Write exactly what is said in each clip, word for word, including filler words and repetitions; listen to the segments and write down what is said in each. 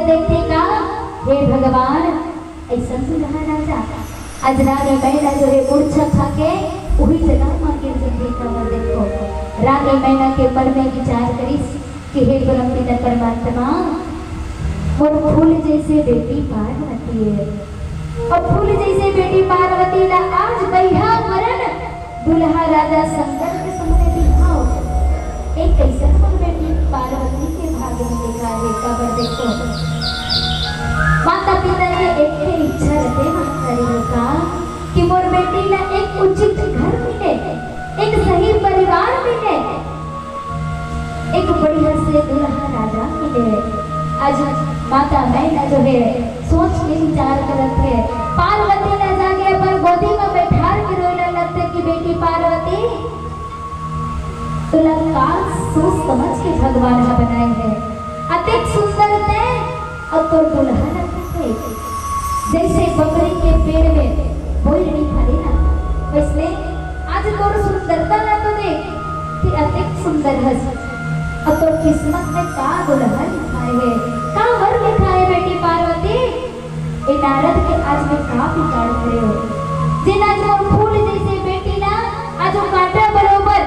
देखथे का, हे भगवान, अइसन दुल्हा राजा, आज रानी मैना जो हे मूर्छा खा के उही जगह म गिर जथे। काबर देखो, रानी मैना के मन में विचार करिस कि हे परमपिता परमात्मा, मोर फूल जइसे बेटी पार्वती हे, अउ फूल जइसे बेटी पार्वती ला आज बइहा वरन दुल्हा राजा शंकर के संग में बिहाव। एक अइसन मोर बेटी पार्वती के भाग में लिखा हे। काबर देखो, माता पिता के एक ठे इच्छा रहिथे, महतारी हो का, कि मोर बेटी ला एक उचित घर मिले, एक सही परिवार मिले, एक बढ़िया से दुल्हा राजा मिले। आज माता मैना जो हे सोच के विचार करत हे, पार्वती ला जाके अपन गोदी में बैठार के रोए ला लगथे कि बेटी पार्वती, तोला का सोच समझ के भगवान ह बनाए हे। अतेक सुंदर तैं अउ तोर दुल्हा लगथे, जइसे बबरी के पेड़ में बोइर नइ फरे ना, वइसने आज तोर सुंदरता ला तो देख कि अतेक सुंदर हस, अउ तोर किस्मत में का दुल्हा लिखाए हे, का वर लिखाए हे बेटी पार्वती। ए नारद के आज मैं का बिगाड़ करेंव, जेन आज मोर फूल जइसे बेटी ला आज ओ कांटा बरोबर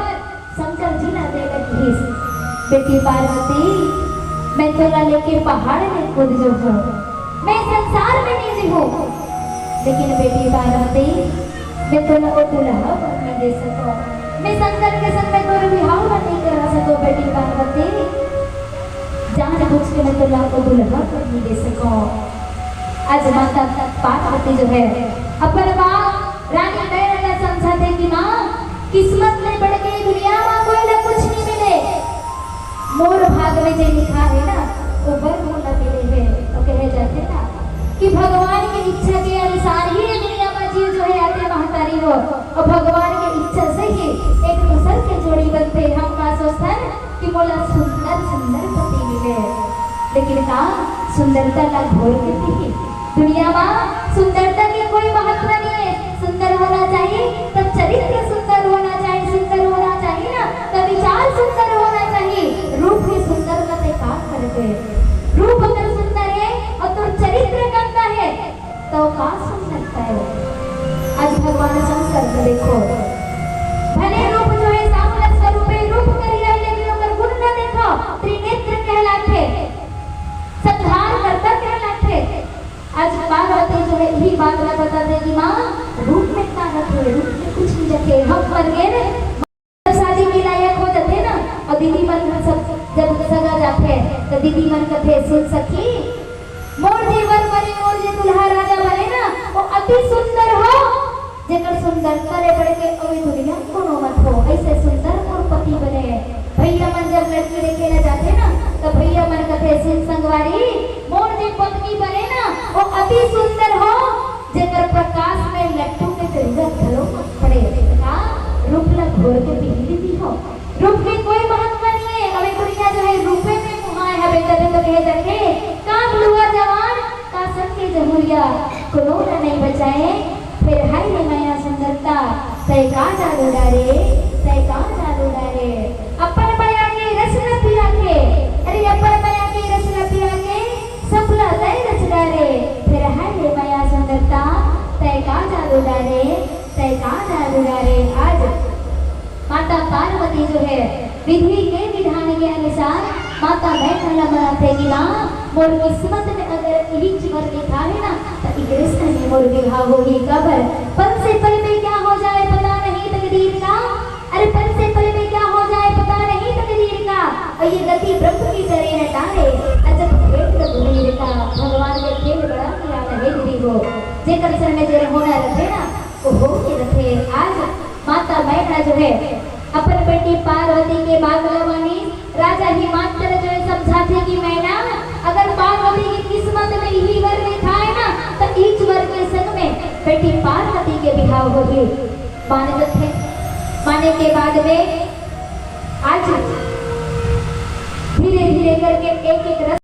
शंकर जी ला दे लगिस। बेटी पार्वती, मैं तोला लेके पहाड़ में कूद जहूं, मैं संसार में नइ रहूं, लेकिन बेटी पार्वती, मैं तोला ओ दुल्हा बर नइ दे सकंव, मैं शंकर के संग में तोर बिहाव ला नइ करा सकंव बेटी पार्वती, जानबूझ के मैं तोला ओ दुल्हा बर नइ दे सकंव। आज माता पार्वती जो हे अपन माँ रानी मैना ला समझाथे कि माँ, किस्मत ले बढ़ के दुनिया मा कोई ला कुछ नइ मिले। मोर भाग में जे लिखा हे ना, ओ बर मोला मिले हे। तो कहे जाथे ना कि भगवान के इच्छा के अनुसार ही ये दुनिया मा जीव जो हे आथे महतारी हो, अउ भगवान के इच्छा से ही एक दूसर के जोड़ी बनथे। हम का सोचथन कि मोला सुंदर सुंदर पति मिले, लेकिन का सुंदरता ला घोर के पीही? दुनिया मा सुंदरता के कोई महत्व नइ हे। सुंदर होना चाहिए त चरित्र सुंदर होना चाहिए, सुंदर होना चाहिए ना त विचार सुंदर होना चाहिए। रूप ही सुंदर त तैं का करबे? रूप अगर सुंदर हे अउ तोर चरित्र गंदा हे त का सुंदरता हे? आज भगवान शंकर को देखो, भले रूप जो हे सांवला स्वरूपे रूप करिया हे, लेकिन ओकर गुण ला देखो, त्रिनेत्र कहलाथे, संहार करता कहलाथे। आज पार्वती जो हे इही बात ला बताथे कि माँ, रूप में का रखे, रूप में कुछ नइ रखे। हम मर गे ना, शादी के लायक हो जाथे ना, अउ दीदी मन ह सब जब सगा जाथे त दीदी मन कथे, सुन सखी, मोर जे वर बने, मोर जे दुल्हा राजा बने ना, ओ अति सुंदर हो, जेकर सुंदरता ले बढ़ के अउ ए दुनिया कोनो मत हो, अइसे सुंदर मोर पति बने। भइया मन जब लड़की देखे ला जाथे ना, त भइया मन कथे, सुन संगवारी, मोर जे पत्नी बने ना, ओ अति सुंदर हो, जेकर प्रकाश में लट्टू के जरूरत घलो मत पड़े। का रूप ला घोर के पीही दीदी हो? रूप के कोई महत्व नइ हे। अब ए दुनिया जो हे रूपे में मुहाए हवे, तभे तो कहे जाथे, का लुवा जवान, का संग के जहुरिया, कोनो ला नइ बचाए। फेर हाय रे मया सुंदरता, तैं का जादू डारे, तैं का जादू डारे। अपन मया के रस ल पिया के, अरे अपन मया के रस ल पिया के, सब ल तैं रच डारे। फेर हाय रे मया सुंदरता, तैं का जादू डारे, तैं का जादू डारे। आज माता पार्वती जो हे विधि के विधान के अनुसार माता मैना ला मनाथे कि माँ, मोर किस्मत में अगर इही वर लिखा हे ना, त इकरे संग में मोर बिहाव होही। काबर, पल से पल में क्या हो जाए पता नहीं तकदीर का, अरे पल से पल में क्या हो जाए पता नहीं तकदीर का, अउ ये गति ब्रह्म की करे न टारे, अजब खेल रघुवीर का। भगवान के खेल बड़ा निराला हे दीदी हो, जेकर संग में जे होना रहिथे ना, वो हो के रहिथे। आज माता मैना जो हे अपन बेटी पार्वती के बात ल मानिस। राजा हिमांचल जो हे समझाथे कि मैना, अगर पार्वती के किस्मत में इही वर लिखा हे ना, त इहीच वर के संग में बेटी पार्वती के बिहाव होही। मान जथे। माने के बाद में आज धीरे धीरे करके एक एक रस